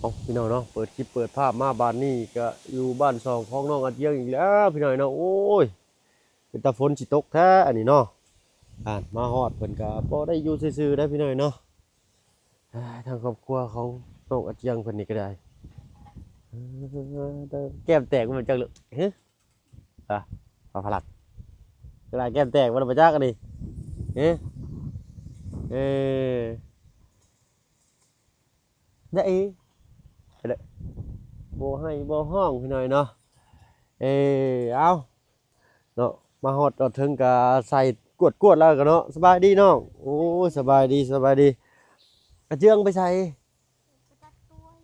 ເອົາ ພີ່ນ້ອງເນາະ ເປີດຄລິບເປີດພາບມາບາດນີ້ກະຢູ່ບ້ານຊ່ອງຂອງນ້ອງອາຈຽງອີກແລ້ວ ພີ່ນ້ອງເນາະ. ໂອ້ຍ ເປັນຕາຝົນຊິຕົກແທ້ອັນນີ້ເນາະ. ອ່າ ມາຮອດເພິ່ນກະບໍ່ໄດ້ຢູ່ຊື່ໆເດ້ ພີ່ນ້ອງເນາະ. ອ່າ ທາງຄອບຄົວຂອງນ້ອງອາຈຽງເພິ່ນນີ້ກະໄດ້ ເອີ ແກ້ມແຕກບໍ່ຈັກເລີຍ ຮະ ອ່າ ພາລັດ ກະໄດ້ແກ້ມແຕກບໍ່ລະ ບໍ່ຈັກອັນນີ້ ຮະ ເອີ ໄດ້ ບໍ່ໄຫ້ບໍ່ຮ້ອງ ພີ່ນ້ອງເນາະ. ເອີ ເອົາ ເນາະ ມາຮອດ ຮອດເທິງກະໃສ່ກວດໆແລ້ວກະເນາະ. ສະບາຍດີນ້ອງ. ໂອ້ຍ ສະບາຍດີ ສະບາຍດີ. ອາເຈືອງໄປໃສ? ໄປຕັດກ້ວຍ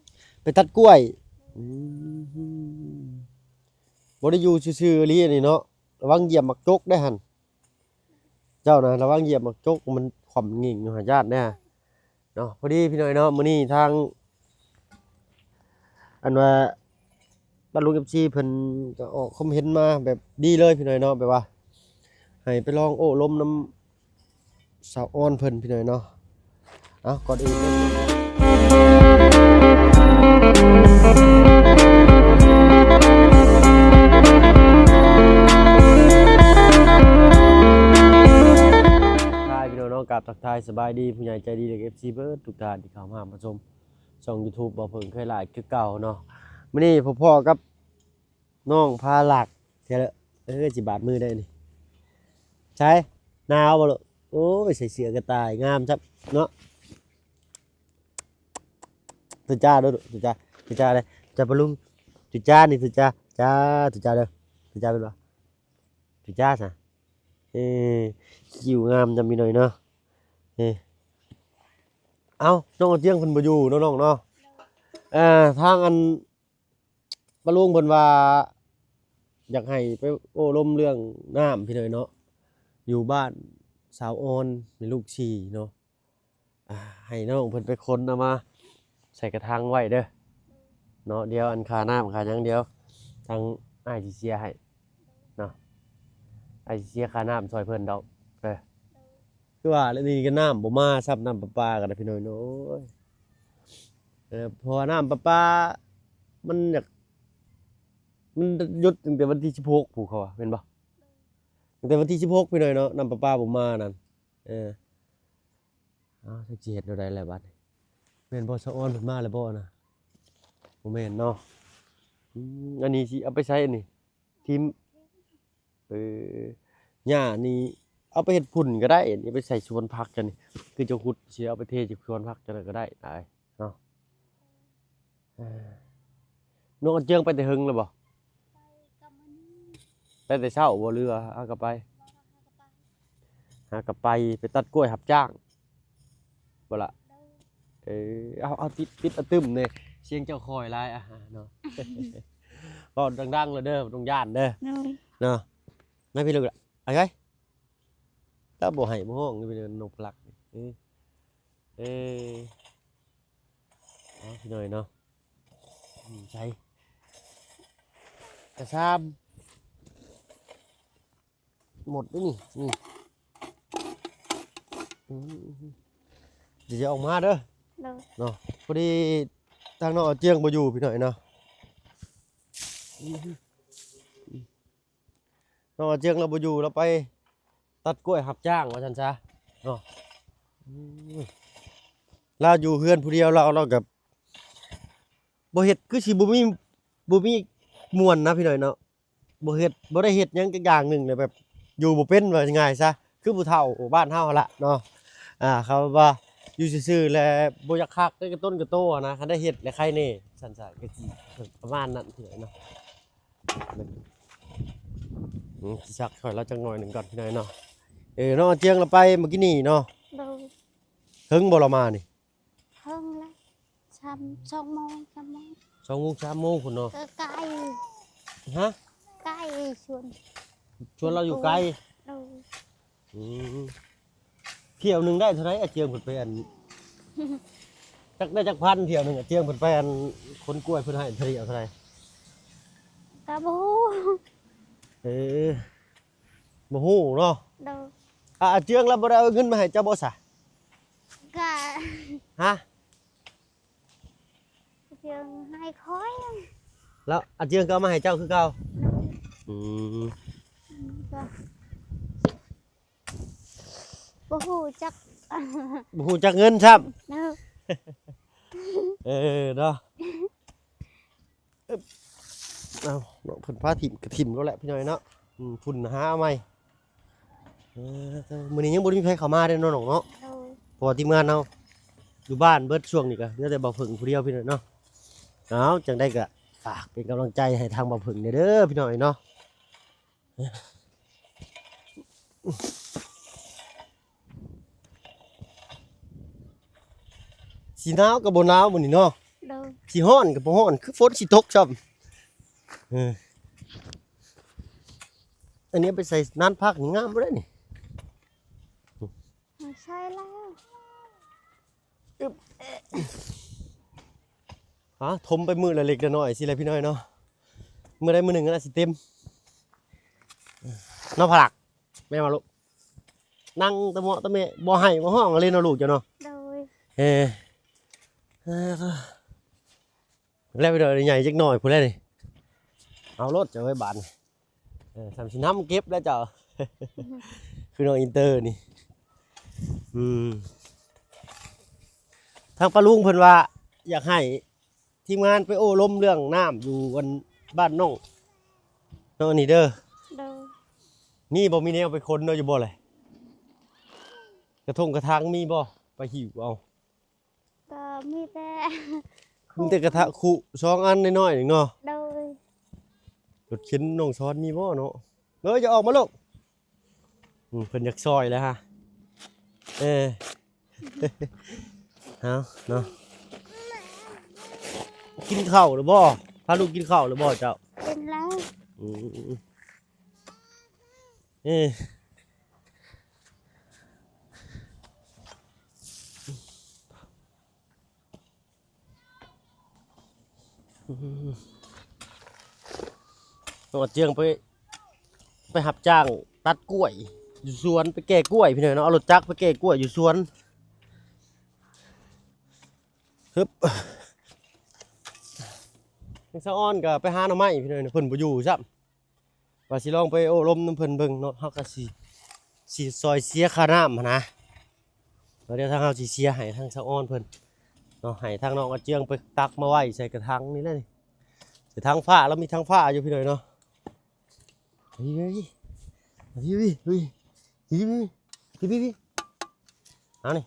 ໄປຕັດກ້ວຍ. ອືມ ບໍ່ໄດ້ຢູ່ຊື່ໆອີ່ຫຼີອັນນີ້ເນາະ. ລະວັງຢຽບໝາກຈົກເດີ້ຫັ້ນ ເຈົ້ານະ ລະວັງຢຽບໝາກຈົກ ມັນຂວ້ຳຫງິ້ງຢູ່ຫັ້ນ ຢ້ານເດີ້. ເນາະ ພໍດີພີ່ນ້ອງເນາະ ມື້ນີ້ທາງ ອັນວ່າ ບັນລຸງ ເອັຟຊີ ເພິ່ນກະອອກຄວາມເຫັນມາແບບດີເລີຍພີ່ນ້ອງເນາະ ແບບວ່າໃຫ້ໄປລອງໂອ້ລົມນຳສາວອອນເພິ່ນ ພີ່ນ້ອງເນາະ. ເອົາ ກ່ອນອື່ນເລີຍ ທັກທາຍພີ່ນ້ອງເນາະ ກາບທັກທາຍສະບາຍດີຜູ້ໃຫຍ່ໃຈດີ ແລະ ເອັຟຊີ ເບິດທຸກທ່ານທີ່ເຂົ້າມາຮັບມາຊົມ ຊ່ອງຢູທູບບໍ່ເພິ່ງເຄີຍຫຼາຍຄືເກົ່າເນາະ. ມື້ນີ້ພົບພໍ້ກັບນ້ອງພາລັດ ເທື່ອລະ ເອີ ຊິບາດມືໄດ້ນີ້. ໃສ ໜາວບໍ່ລູກ? ໂອ້ຍ ໃສ່ເສື້ອກະຕ່າຍ ງາມຊ້ຳເນາະ. ຕຸຈາເດີ້ ຕຸຈາ ຕຸຈາເດີ້ ຈາປະລຸງ ຕຸຈານີ້ ຕຸຈາ ຈາ ຕຸຈາເດີ້ ຕຸຈາເປັນບໍ່? ຕຸຈາຊະ ເອີ ຄິວງາມນຳອີ່ໜ້ອຍເນາະ. ເອີ ເອົ້າ ນ້ອງອາຈຽງເພິ່ນບໍ່ຢູ່ເນາະນ້ອງເນາະ. ເອີ ທາງອັນ ປ້າລຸງເພິ່ນວ່າຢາກໃຫ້ໄປໂອ້ລົມເລື່ອງນ້ຳພີ່ນ້ອງເນາະ ຢູ່ບ້ານສາວອອນແມ່ລູກສີ່ເນາະ. ອ່າ ໃຫ້ນ້ອງເພິ່ນໄປຂົນເອົາມາໃສ່ກະຖັງໄວ້ເດີ້ເນາະ. ດຽວອັນຄ່ານ້ຳຄ່າຫຍັງ ດຽວທາງອ້າຍຊິເສຍໃຫ້ເນາະ ອ້າຍຊິເສຍຄ່ານ້ຳຊ່ອຍເພິ່ນດອກເດີ້. ຄືວ່າແລ້ວ ນີ້ກະນ້ຳບໍ່ມາຊ້ຳ ນ້ຳປະປາກະໄດ້ພີ່ນ້ອງເນາະ. ເອີ ເພາະວ່ານ້ຳປະປາມັນຢາກ ມັນຢຸດຕັ້ງແຕ່ວັນທີສິບຫົກ ພຸ້ນເຂົາວ່າແມ່ນບໍ່? ຕັ້ງແຕ່ວັນທີສິບຫົກ ພີ່ນ້ອງເນາະ ນ້ຳປະປາບໍ່ມານັ້ນ. ເອີ ເອົ້າ ຈັກຊິເຮັດແນວໃດແລ້ວບາດນີ້. ແມ່ນບໍ່ ສາວອອນເພິ່ນມາແລ້ວບໍ່ນະ? ບໍ່ແມ່ນເນາະ. ອືມ ອັນນີ້ຊິເອົາໄປໃສອັນນີ້? ຖິ້ມ ເອີ ຫຍ້ານີ້ເອົາໄປເຮັດຝຸ່ນກະໄດ້ ເອົາໄປໃສ່ສວນຜັກເຈົ້ານີ້ ຄືເຈົ້າຂຸດ ຊິເອົາໄປເທໃສ່ສວນຜັກເຈົ້ານັ້ນກະໄດ້ ອ້າຍເນາະ. ເອີ ນ້ອງອາເຈືອງໄປແຕ່ເຫິງແລ້ວບໍ່? ໄປແຕ່ເຊົ້າບໍ່ ຫຼືວ່າຫາກະໄປ? ຫາກະໄປ ໄປຕັດກ້ວຍຮັບຈ້າງບໍ່ລະ? ເອີ ເອົາ ເອົາ ປິດ ປິດອະຕຶ້ມແດ່ ສຽງເຈົ້າຄ່ອຍຫຼາຍ ອາ ເນາະ. ເວົ້າດັງໆແລ້ວເດີ້ ບໍ່ຕ້ອງຢ້ານເດີ້ ເນາະ. ມາພີ່ລູກລະ ໄປ ລາວບໍ່ໄຫ້ບໍ່ຮ້ອງເປັນນົກພະລັດ. ເອີ ເອີ ເອົາ ພີ່ນ້ອງເນາະ. ອືມ ໃສ່ກະຊາມ ໝົດເດ້ນີ້ ນີ້ ອືມ ດຽວຈະອອກມາເດີ້ ໂດຍ ເນາະ. ພໍດີທາງນ້ອງອາເຈືອງບໍ່ຢູ່ພີ່ນ້ອງເນາະ ນ້ອງອາເຈືອງລາວບໍ່ຢູ່ ລາວໄປຕັດກ້ວຍຮັບຈ້າງວ່າຊັ້ນຊະເນາະ. ອືມ ລາວຢູ່ເຮືອນຜູ້ດຽວ ລາວ ລາວກະບໍ່ເຮັດ ຄືຊິບໍ່ມີ ບໍ່ມີມ່ວນນະພີ່ນ້ອງເນາະ. ບໍ່ເຮັດ ບໍ່ໄດ້ເຮັດຫຍັງຈັກຢ່າງໜຶ່ງເລີຍ ແບບຢູ່ບໍ່ເປັນ ວ່າງ່າຍຊະ ຄືຜູ້ເຖົ້າບ້ານເຮົາຫັ້ນລະເນາະ. ອ່າ ເຂົາວ່າຢູ່ຊື່ໆແລ້ວບໍ່ຢາກຄັກ ໄດ້ກະຕົນກະໂຕຫັ້ນນະ ຄັນໄດ້ເຮັດແລ້ວໄຄແນ່ ຊັ້ນຊະ ກະຊິປະມານນັ້ນເທື່ອເນາະ. ອືມ ຊິຊັກຊ່ອຍລາວຈັກໜ້ອຍໜຶ່ງກ່ອນພີ່ນ້ອງເນາະ. ເອີ ນ້ອງອາເຈືອງລາວໄປມື້ກີ້ນີ້ເນາະ ໂດຍ ເຖິງບໍ່ລາວມານີ້? ເຖິງແລ້ວ ສາມ ສອງໂມງ ສາມໂມງ ສອງໂມງ ສາມໂມງພຸ້ນເນາະ. ກະໄກ ຮະ? ໄກ ສວນ ສວນລາວຢູ່ໄກ ໂດຍ. ອືມ ຖ້ຽວໜຶ່ງໄດ້ເທົ່າໃດ ອາເຈືອງເພິ່ນໄປອັນ ຈັກໄດ້ຈັກພັນ ຖ້ຽວໜຶ່ງ ອາເຈືອງເພິ່ນໄປອັນຂົນກ້ວຍ ເພິ່ນໃຫ້ຖ້ຽວເທົ່າໃດ? ກະບໍ່ຮູ້ ເອີ ບໍ່ຮູ້ເນາະ ໂດຍ. ອາ ອາເຈືອງລາວບໍ່ໄດ້ເອົາເງິນມາໃຫ້ເຈົ້າບໍ່ຊະ? ກະ ຮະ? ກະ ເຈີງໃຫ້ຂ້ອຍ ແລ້ວອາເຈືອງກໍເອົາມາໃຫ້ເຈົ້າຄືເກົ່າ? ໂດຍ. ອືມ ອືມ ກໍບໍ່ຮູ້ຈັກ ບໍ່ຮູ້ຈັກເງິນຊ້ຳ. ໂດຍ. ເອີ ເນາະ. ເອີບ ເອົາເນາະ ເພິ່ນພາຖິ້ມກະຖິ້ມໂລດແຫຼະພີ່ນ້ອງເນາະ. ອືມ ຝຸ່ນຫາເອົາໃໝ່. ເອີ ແຕ່ມື້ນີ້ຍັງບໍ່ໄດ້ມີໃຜເຂົ້າມາເດ້ເນາະນ້ອງເນາະ. ໂດຍ. ເພາະວ່າທີມງານເຮົາຢູ່ບ້ານເບິດ ຊ່ວງນີ້ກະເຫຼືອແຕ່ບ່າວເຜິ້ງຜູ້ດຽວພີ່ນ້ອງເນາະ. ເອົາ ຈັ່ງໃດກະຝາກເປັນກຳລັງໃຈໃຫ້ທາງບ່າວເຜິ້ງແດ່ເດີພີ່ນ້ອງເອີຍເນາະ. ຊິໜາວກໍບໍ່ໜາວມື້ນີ້ເນາະ. ໂດຍ. ຊິຮ້ອນກໍບໍ່ຮ້ອນ ຄືຝົນຊິຕົກຊ້ຳ. ເອີ ອັນນີ້ເອົາໄປໃສ່ນານຜັກນີ້ງາມບໍ່ໄດ້ນີ້. ໃສ່ແລ້ວ. ອຶບ ຫາ ຖົມໄປມື້ລະເລັກລະນ້ອຍຊີ້ແຫຼະພີ່ນ້ອງເນາະ. ມື້ໃດມື້ໜຶ່ງກໍອາດຊິເຕັມເນາະ ພະລັກ. ແມ່ນບໍ່ລູກ? ນັ່ງຕະເມາະຕະເມະ ບໍ່ໄຫ້ບໍ່ຮ້ອງເລີຍເນາະລູກເຈົ້າເນາະ. ໂດຍ. ເອີ ເອີ ແລ້ວໄປດອກໃຫຍ່ຈັກໜ້ອຍພຸ້ນແຫຼະນີ້. ເອົາໂລດເຈົ້າເອີຍບາດນີ້. ເອີ ສ່ຳຊິນຳເກັບແລ້ວເຈົ້າ. ຄືນ້ອງອິນເຕີນີ້. ອືມ ທາງປ້າລຸງເພິ່ນວ່າຢາກໃຫ້ທີມງານໄປໂອ້ລົມເລື່ອງນ້ຳຢູ່ອັນບ້ານນ້ອງ ນ້ອງອັນນີ້ເດີ. ໂດຍ. ມີບໍ່ ມີແນວໄປຂົນເອົາຢູ່ບໍ່ແຫຼະ? ກະທົງກະຖັງມີບໍ່ ໄປຫິ້ວເອົາ? ກໍມີແຕ່ ມີແຕ່ກະທະຄຸສອງອັນນ້ອຍໆເອງເນາະ. ໂດຍ. ລົດເຂັນນ້ອງສອນມີບໍ່ເນາະ? ເອີ ຢ່າອອກມາລູກ. ອືມ ເພິ່ນຢາກຊ່ອຍແລ້ວຮະ. ເອີ ເອົາເນາະ. ກິນເຂົ້າແລ້ວບໍ່? ພາລູກກິນເຂົ້າແລ້ວບໍ່ເຈົ້າ? ກິນແລ້ວ. ອືມ ເອີ ອືມ ນ້ອງອາເຈືອງໄປ ໄປຮັບຈ້າງຕັດກ້ວຍຢູ່ສວນ ໄປແກ່ກ້ວຍພີ່ນ້ອງເນາະ. ເອົາລົດຈັກໄປແກ່ກ້ວຍຢູ່ສວນ. ຮຶບ ທາງສາວອອນກໍໄປຫາໜໍ່ໄມ້ພີ່ນ້ອງ ເພິ່ນບໍ່ຢູ່ຊ້ຳ. ວ່າຊິລອງໄປໂອ້ລົມນຳເພິ່ນເບິ່ງເນາະ. ເຮົາກໍຊິ ຊິຊ່ອຍເສຍຄ່ານ້ຳຫັ້ນນະ. ແລ້ວດຽວທາງເຮົາຊິເສຍໃຫ້ທາງສາວອອນເພິ່ນເນາະ ໃຫ້ທາງນ້ອງອາເຈືອງໄປຕັກມາໄວ້ໃສ່ກະຖັງນີ້ແຫຼະນີ້. ໃສ່ຖັງຟ້າ ລາວມີຖັງຟ້າຢູ່ພີ່ນ້ອງເນາະ. ເອົານີ້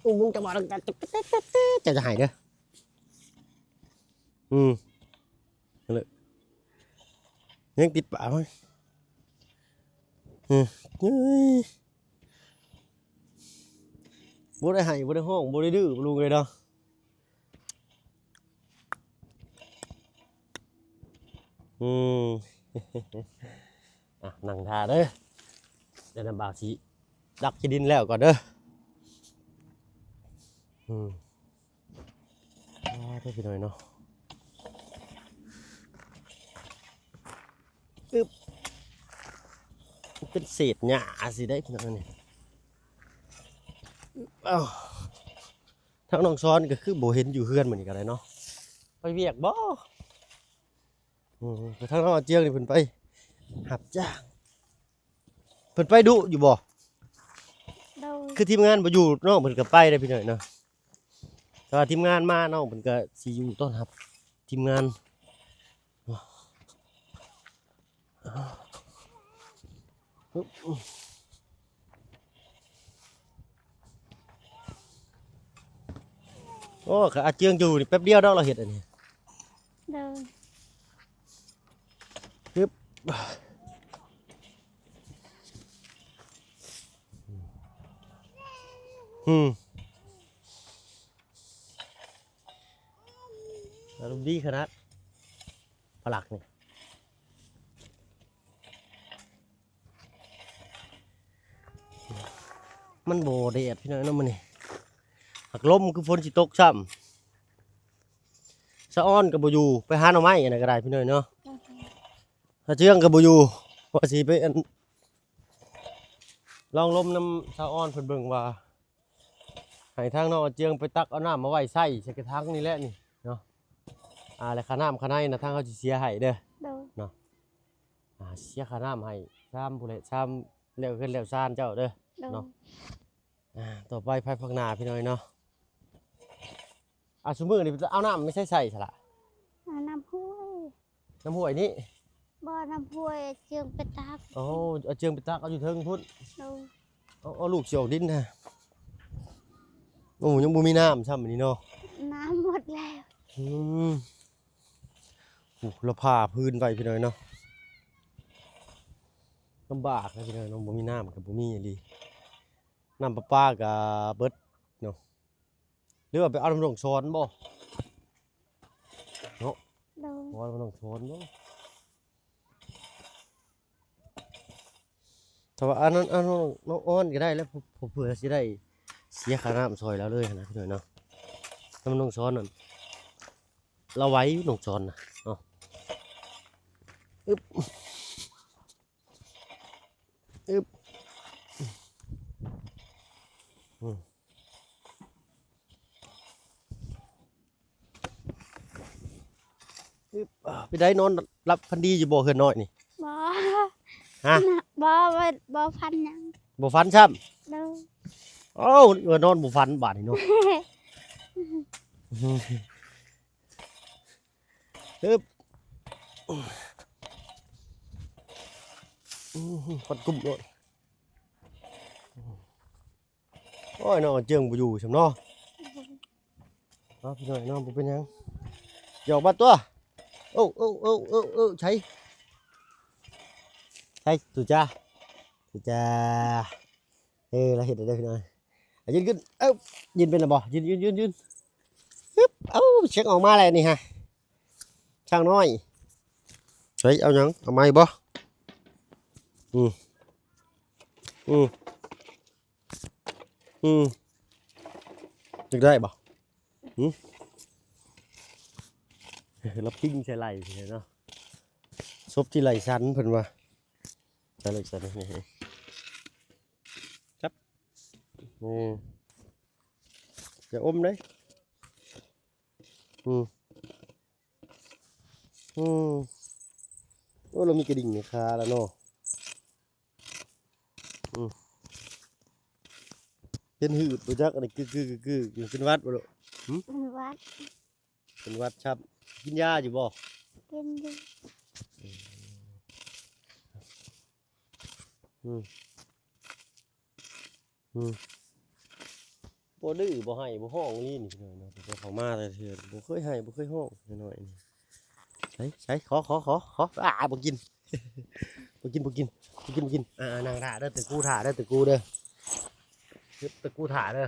ອຸ້ມ ຈະບອກ ຈະ ຈະ ຈະໃຫ້ເດີ. ອືມ ນັ້ນແຫຼະ ຍັງຕິດປາກມັນ. ເອີ ເອີຍ ບໍ່ໄດ້ໄຫ້ ບໍ່ໄດ້ຮ້ອງ ບໍ່ໄດ້ດື້ ລຸງເອີຍເນາະ. ອືມ ອ່ະ ນັ່ງຖ້າເດີ ດຽວນ້ຳບ່າວຊິດັກຂີ້ດິນແລ້ວກ່ອນເດີ. ອືມ ອ່າ ເດີພີ່ນ້ອງເນາະ. ອຶບ ເປັນເສດຫຍ້າຊິໄດ້ພີ່ນ້ອງນີ້. ເອົ້າ ທາງນ້ອງສອນກໍຄືບໍ່ເຫັນຢູ່ເຮືອນມື້ນີ້ກໍໄດ້ເນາະ ໄປວຽກບໍ່? ອືມ ແຕ່ທາງນ້ອງອາເຈືອງນີ້ເພິ່ນໄປຮັບຈ້າງ ເພິ່ນໄປດຸຢູ່ບໍ່? ໂດຍ. ຄືທີມງານບໍ່ຢູ່ ນ້ອງເພິ່ນກໍໄປເດ້ພີ່ນ້ອງເນາະ. ແຕ່ວ່າທີມງານມາ ນ້ອງເພິ່ນກໍຊິຢູ່ຕ້ອນຮັບທີມງານ. ໂອ້ ກະອາເຈືອງຢູ່ນີ້ແປັບດຽວດອກ ລາວເຮັດອັນນີ້. ໂດຍ. ຮຶບ ອືມ ອາລົມດີຂະໜາດ ພະລັກນີ້. ມັນບໍ່ແດດພີ່ນ້ອງເນາະມື້ນີ້ ຫາກລົມຄືຝົນຊິຕົກຊ້ຳ. ສະອອນກໍບໍ່ຢູ່ ໄປຫາໜໍ່ໄມ້ອັນນັ້ນກໍໄດ້ພີ່ນ້ອງເນາະ. ອາເຈືອງກໍບໍ່ຢູ່ ວ່າຊິໄປອັນ ລອງລົມນຳສາວອອນເພິ່ນເບິ່ງວ່າ ໃຫ້ທາງນ້ອງເຈືອງໄປຕັກເອົານ້ຳມາໄວ້ໃສ່ ໃສ່ກະຖັງນີ້ແຫຼະນີ້ເນາະ. ອ່າ ແລ້ວຄ່ານ້ຳຄ່າໃນນະ ທາງເຮົາຊິເສຍໃຫ້ເດີ. ໂດຍ ເນາະ. ອ່າ ເສຍຄ່ານ້ຳໃຫ້ຊາມຜູ້ແຫຼະ ຊາມແລ້ວເຮືອນແລ້ວຊານເຈົ້າເດີ. ໂດຍ ເນາະ. ອ່າ ຕໍ່ໄປພາຍພາກໜ້າພີ່ນ້ອງເນາະ. ອ່າ ຊຸມື້ນີ້ເອົານ້ຳມາໃສ່ໃສ່ຊະລະ? ອ່າ ນ້ຳຫ້ວຍ. ນ້ຳຫ້ວຍນີ້? ບໍ່ ນ້ຳຫ້ວຍເຈືອງໄປຕັກ. ໂອ້ ເອົາເຈືອງໄປຕັກ ເອົາຢູ່ເທິງພຸ້ນ. ໂດຍ. ເອົາ ເອົາລູກຊິອອກດິນນະ. ໂອ້ ຍັງບໍ່ມີນ້ຳຊ້ຳນີ້ເນາະ. ນ້ຳໝົດແລ້ວ. ອືມ. ໂອ້ ລະຜ່າພື້ນໄວ້ພີ່ນ້ອງເນາະ. ລຳບາກນະພີ່ນ້ອງເນາະ ບໍ່ມີນ້ຳກໍບໍ່ມີອີ່ຫຼີ. ນ້ຳປະປາກໍເບິດເນາະ. ຫຼືວ່າໄປເອົານຳໜອງຊອນບໍ່ເນາະ? ໂດຍ. ເອົານຳໜອງຊອນບໍ່? ຖ້າວ່າອັນນັ້ນ ອັນນັ້ນນ້ອງອອນກໍໄດ້ແລ້ວ ເພື່ອ ເພື່ອຊິໄດ້ເສຍຄ່ານ້ຳຊ່ອຍລາວເລີຍຫັ້ນນະ ພີ່ນ້ອງເນາະ. ນຳໜອງຊອນນັ້ນ ລາວໄວຢູ່ໜອງຊອນນະເນາະ. ອຶບ. ອຶບ ອືມ ອຶບ. ເປັນໃດ ນອນຫຼັບຝັນດີຢູ່ບໍ່ ເຮືອນນ້ອຍນີ້? ບໍ່. ຮະ? ນະ ບໍ່ ບໍ່ ບໍ່ຝັນຫຍັງ. ບໍ່ຝັນຊ້ຳ? ໂດຍ. ໂອ້ ເອີ ນອນບໍ່ຝັນບາດນີ້ເນາະ. ຮຶບ ອືມ ຄວັນກຸ້ມໂລດ. ໂອ້ຍ ນ້ອງເຈືອງບໍ່ຢູ່ຊ້ຳເນາະ. ເອົາ ພີ່ນ້ອງເນາະ ບໍ່ເປັນຫຍັງ ຢອກມາຕົວະ. ໂອ້ ໂອ້ ໂອ້ ໂອ້ ໃສ ໃສ ຕູຈ້າ ຕູຈ້າ. ເອີ ລາວເຮັດໄດ້ພີ່ນ້ອງ. ອ່ະ ຢືນຂຶ້ນ ເອີ ຢືນເປັນແລ້ວບໍ່? ຢືນ ຢືນ ຢືນ ຢືນ ຮຶບ. ເອົ້າ ເຊັກອອກມາແລ້ວນີ້ຮະ ຊ້າງນ້ອຍ. ໃສ ເອົາຫຍັງ? ເອົາໄມ້ບໍ່? ອືມ ອືມ ອືມ ຢາກໄດ້ບໍ່? ຫຶ ລະພິງໃສ່ໄລ່ເນາະ. ສົບທີ່ໄລ່ສັນເພິ່ນວ່າ ໃສ່ໄລ່ສັນນີ້ ຈັບ ນີ້ ຢ່າອົມເດ້. ອືມ ອືມ ໂອ້ ລາວມີກະດິ່ງໃນຂາລະເນາະ. ອືມ ເປັນຫືດບໍ່ຈັກ ອັນນີ້ ກຶກໆໆໆ ເປັນຫວັດບໍ່ລູກ? ຫຶ ເປັນຫວັດ ເປັນຫວັດຊ້ຳ. ກິນຢາຢູ່ບໍ່? ກິນຢູ່. ອືມ ອືມ ອືມ ບໍ່ດື້ບໍ່ໄຫ້ບໍ່ຮ້ອງອີ່ຫຼີນີ້ພີ່ນ້ອງເນາະ. ຕັ້ງແຕ່ເຂົ້າມາແຕ່ເທື່ອ ບໍ່ເຄີຍໄຫ້ບໍ່ເຄີຍຮ້ອງນ້ອຍໆນີ້. ໃສ ໃສ ຂໍ ຂໍ ຂໍ ຂໍ ອາ ບໍ່ກິນ ບໍ່ກິນ ບໍ່ກິນ ບໍ່ກິນ ບໍ່ກິນ. ອ່າ ນັ່ງຖ້າເດີ ຕະກູຖ້າເດີ ຕະກູເດີ ຕະກູຖ້າເດີ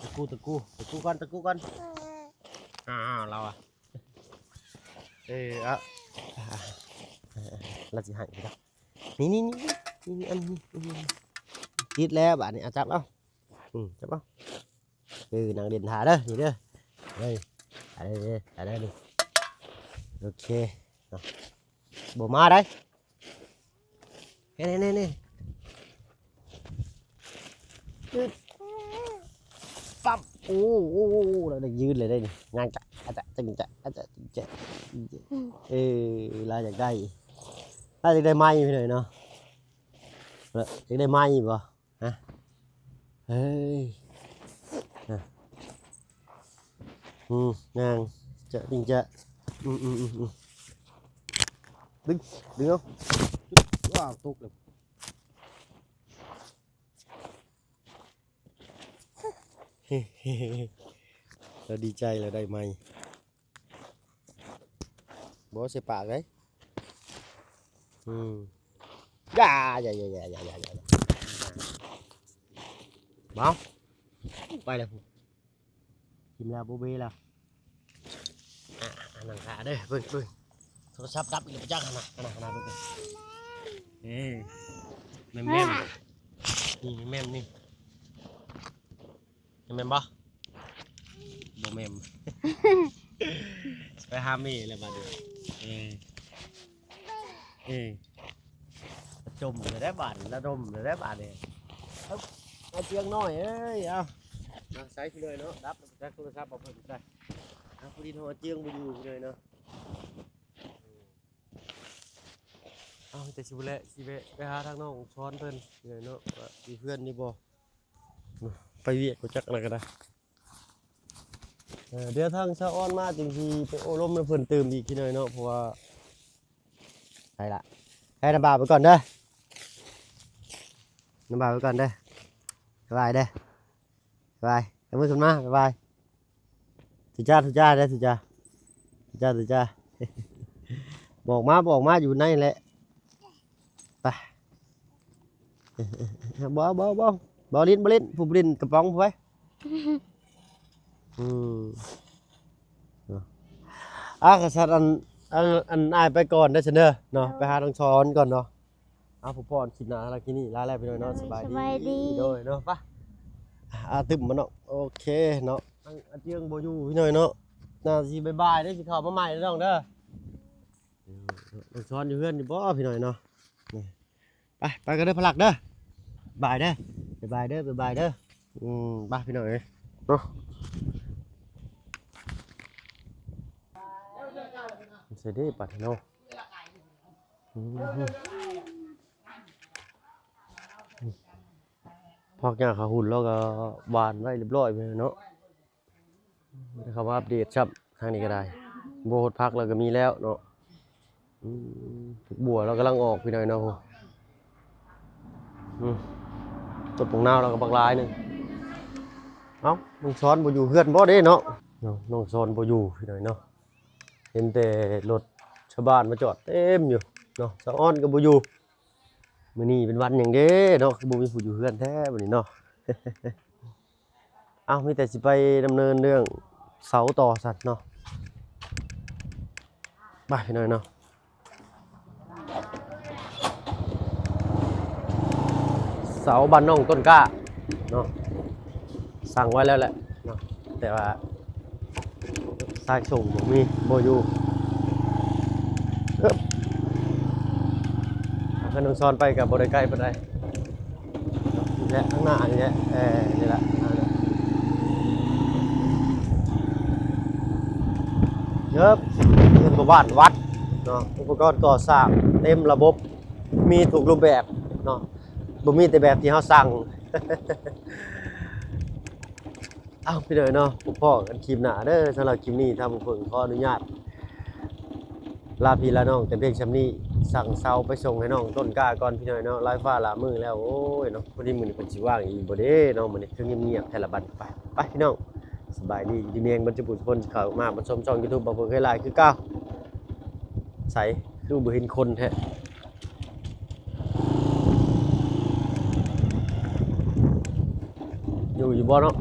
ຕະກູ ຕະກູ ຕະກູກ່ອນ ຕະກູກ່ອນ. ອ້າວ ລາວອະ ເອີ ເອົາ ລາວຊິໃຫ້ ນີ້ ນີ້ ນີ້ ນີ້ ອັນນີ້ ນີ້ ຕິດແລ້ວບາດນີ້. ອ່ະ ຈັບເອົາ ອືມ ຈັບເອົາ. ເອີ ນັ່ງຫຼິ້ນຖ້າເດີ ນີ້ເດີ ເອີ ໄປເດີ ໄປເດີ ນີ້ ໂອເຄເນາະ. ບໍ່ມາໄດ໋ ເອີ ນີ້ໆໆ ປຶບ ໂອ້ ໂອ້ ໂອ້ ລາວໄດ້ຢືນເລີຍໄດ໋ນີ້ ຍ່າງຈະ ອະຈະ ຈຶ່ງຈະ ອະຈະ ຈຶ່ງຈະ ອືມ ເອີ ລາວຢາກໄດ້ ລາວຢາກໄດ້ໄມ້ພີ່ນ້ອງເນາະ. ລາວຢາກໄດ້ໄມ້ບໍ່? ຮະ ເຮີ້ຍ ຮະ ອືມ ຍ່າງຈະ ຈຶ່ງຈະ ອືມ ອືມ ອືມ ອືມ ດຶງ ດຶງເອົາ ວ້າວ ຕົກແລ້ວ. ລາວດີໃຈ ລາວໄດ້ໄມ້. ບໍ່ໃສ່ປາກເດ້. ອືມ ຢ່າ ຢ່າ ຢ່າ ເອົາ ໄປແລ້ວ ຖິ້ມແລ້ວ ບໍ່ເບແລ້ວ. ອ່າ ນັ່ງຖ້າເດີ ເບິ່ງ ເບິ່ງ ໂທລະສັບດັບອີກແລ້ວ ບໍ່ຈັກຫັ້ນນະ ຫັ້ນນະ ຫັ້ນນະ ເບິ່ງ ເອີ ແມ່ມໆ ນີ້ ແມ່ມໆ ນີ້. ແມ່ນບໍ່? ບໍ່ແມ່ນ. ໄປຫາແມ່ແລ້ວບາດນີ້. ເອີ ເອີ ລະຈົ່ມແລ້ວໄດ໋ບາດນີ້ ລະດົມແລ້ວໄດ໋ບາດນີ້. ເອົາ ເອົາເຊືອກນ້ອຍເອີຍ ເອົາ ໃຊ້ພີ່ນ້ອງເນາະ ດັບແລ້ວ ຈັກໂທລະສັບບໍ່ເພິ່ນໃຊ້. ເອົາ ພໍດີເຮົາເຈືອງບໍ່ຢູ່ພີ່ນ້ອງເນາະ. ເອົາ ແຕ່ຊິແວະ ຊິແວະໄປຫາທາງນ້ອງສອນເພິ່ນພີ່ນ້ອງເນາະ ວ່າຢູ່ເຮືອນຢູ່ບໍ່. ໄປວຽກບໍ່ຈັກອັນນັ້ນກໍໄດ້. ເອີ ດຽວທາງສາວອອນມາຈຶ່ງຊິໄປໂອ້ລົມນຳເພິ່ນຕື່ມອີກຈັກໜ້ອຍເນາະ ເພາະວ່າ ໄປລະ ໄປນຳບ່າວໄປກ່ອນເດີ ນຳບ່າວໄປກ່ອນເດີ ບາຍບາຍເດີ ບາຍບາຍ ເອົາມືຂຶ້ນມາ ບາຍບາຍ ທຸຈ້າ ທຸຈ້າເດີ ທຸຈ້າ ທຸຈ້າ ທຸຈ້າ ບອກມາ ບອກມາ ຢູ່ໃນແຫຼະ. ໄປ ບໍ່ ບໍ່ ບໍ່ ບໍ່ຫຼິ້ນ ບໍ່ຫຼິ້ນ ຜູ້ຫຼິ້ນກະປ໋ອງຜູ້ໄປ. ອືມ ເນາະ ອ່າ ກະຊັ້ນ ອັນ ອັນ ອັນ ອ້າຍໄປກ່ອນເດີຊັ້ນເດີເນາະ ໄປຫານ້ອງສອນກ່ອນເນາະ. ອ່າ ພົບພໍ້ຄລິບໜ້າ ສຳລັບຄລິບນີ້ລາແລ້ວພີ່ນ້ອງເນາະ ໂດຍ ສະບາຍດີ ສະບາຍດີ ໂດຍເນາະ. ໄປ ອ່າ ຕຶ້ມມາເນາະ ໂອເຄເນາະ. ທາງອາເຈືອງບໍ່ຢູ່ພີ່ນ້ອງເນາະ ໜ້າຊິບາຍບາຍເດີ ຊິເຂົ້າມາໃໝ່ເດີນ້ອງເດີ. ນ້ອງສອນຢູ່ເຮືອນຢູ່ບໍ່ພີ່ນ້ອງເນາະ. ນີ້ ໄປ ໄປກັນເດີພະລັກເດີ ບາຍເດີ ບາຍບາຍເດີ ບາຍບາຍເດີ. ອືມ ໄປພີ່ນ້ອງເອີຍເນາະ. ໃສ່ເດ້ບັດນີ້ເນາະ. ອືມ ຜັກຫຍ້າຂາຫຸ່ນລາວກໍຫວ່ານໄວ້ຮຽບຮ້ອຍແລ້ວເນາະ. ເຂົ້າມາອັບເດດຊ້ຳທາງນີ້ກໍໄດ້ ບົວຫົດຜັກລາວກໍມີແລ້ວເນາະ. ອືມ ຜັກບົວລາວກຳລັງອອກພີ່ນ້ອງເນາະ. ອືມ ຕົ້ນບັກນາວລາວກໍບັກຫຼາຍໜຶ່ງ. ເອົ້າ ນ້ອງສອນບໍ່ຢູ່ເຮືອນບໍ່ເດ້ເນາະ. ເນາະ ນ້ອງສອນບໍ່ຢູ່ພີ່ນ້ອງເນາະ ເຫັນແຕ່ລົດຊາວບ້ານມາຈອດເຕັມຢູ່ເນາະ. ສາວອອນກໍບໍ່ຢູ່ ມື້ນີ້ເປັນວັນຫຍັງເດ້ເນາະ ຄືບໍ່ມີຜູ້ຢູ່ເຮືອນແທ້ມື້ນີ້ເນາະ. ເອົ້າ ມີແຕ່ຊິໄປດຳເນີນເລື່ອງເສົາຕໍ່ຊັ້ນເນາະ. ໄປພີ່ນ້ອງເນາະ ເສົາບ້ານນ້ອງຕົ້ນກ້າເນາະ ສັ່ງໄວ້ແລ້ວແຫຼະເນາະ ແຕ່ວ່າ ສາຍສົ່ງບໍ່ມີ ບໍ່ຢູ່. ເອີບ ເອົາ ຄັນນ້ອງສອນໄປກໍບໍ່ໄດ້ໄກປານໃດ ນີ້ແຫຼະ ທາງໜ້ານີ້ແຫຼະ ເອີ ນີ້ແຫຼະ ເອີບ ເປັນບ້ານວັດເນາະ ອຸປະກອນກໍ່ສ້າງເຕັມລະບົບ ມີທຸກຮູບແບບເນາະ ບໍ່ມີແຕ່ແບບທີ່ເຮົາສັ່ງ. ເອົ້າ ພີ່ນ້ອງເນາະ ພົບພໍ້ກັນຄລິບໜ້າເດີ. ສຳລັບຄລິບນີ້ ທາງພວກເພິ່ນຂໍອະນຸຍາດລາພີ່ລານ້ອງແຕ່ພຽງຊ່ຳນີ້ ສັ່ງເສົາໄປສົ່ງໃຫ້ນ້ອງຕົ້ນກ້າກ່ອນ ພີ່ນ້ອງເນາະ. ຫຼາຍຟ້າຫຼາຍມື້ແລ້ວ ໂອ້ຍເນາະ ພໍດີມື້ນີ້ເພິ່ນຊິວ່າງອີກບໍ່ເດ້ເນາະ. ມື້ນີ້ຄືງຽບໆແທ້ລະບັດ. ໄປ ໄປພີ່ນ້ອງ ສະບາຍດີ ຢູ່ດີມີແຮງເບິດສູ່ຜູ້ທຸກຄົນ ທີ່ເຂົ້າມາຮັບຊົມຊ່ອງຢູທູບ ບໍ່ເຄີຍຫຼາຍຄືເກົ່າ. ໃສ ຄືບໍ່ເຫັນຄົນແທ້ ຢູ່ ຢູ່ບໍ່ເນາະ?